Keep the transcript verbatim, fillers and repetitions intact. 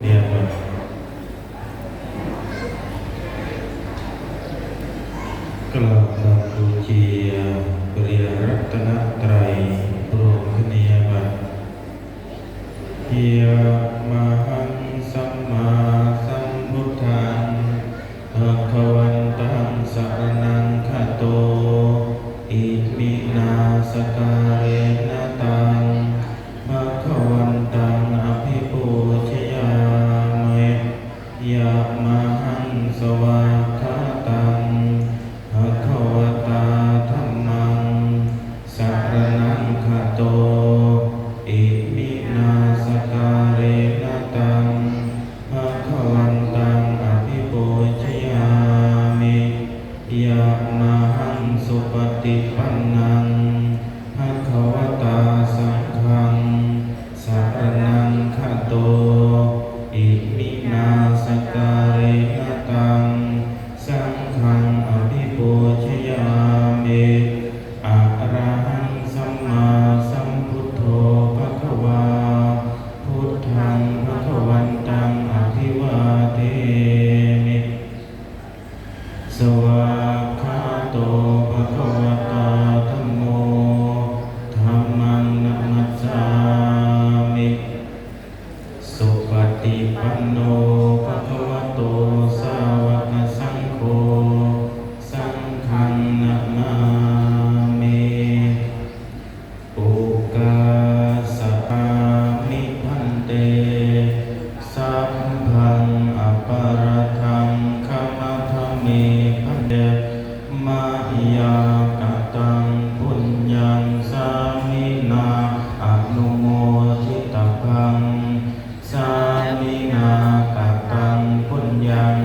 เรียนครับ กราบคำบูชาพระรัตนตรัย พระองค์คเนยบัตร Yamahaṃ sammāsambuddhaṃ bhagavantaṃ saraṇaṃ gato. Iminā sakkārena taṃ bhagavantaṃ abhipūjayāmi. Yamahaṃ svākkhātaṃ bhagavatā dhammaṃ saraṇaṃ gato. Iminā sakkārena taṃ bhagavantaṃ abhipūjayāmi. Yamahaṃ supaṭipannaṃ bhagavatā saṅghaṃ saraṇaṃ gato. Iminā sakkārena taṃ saṅghaṃ abhipūjayāmi. Arahaṃ sammāsambuddho bhagavā, buddhaṃ bhagavantaṃ abhivādemi. Svākkhāto bhagavatā dhammo, dhammaṃ namassāmi. Supaṭipanno bhagavato sāvakasaṅgho, saṅghaṃ namāmi. Ukāsa kāmi bhante, sabbaṃ aparādhaṃ khamatha me bhante. Mayā kataṃ puññaṃ sāminā anumoditabbaṃ, sāminā kataṃ puññaṃ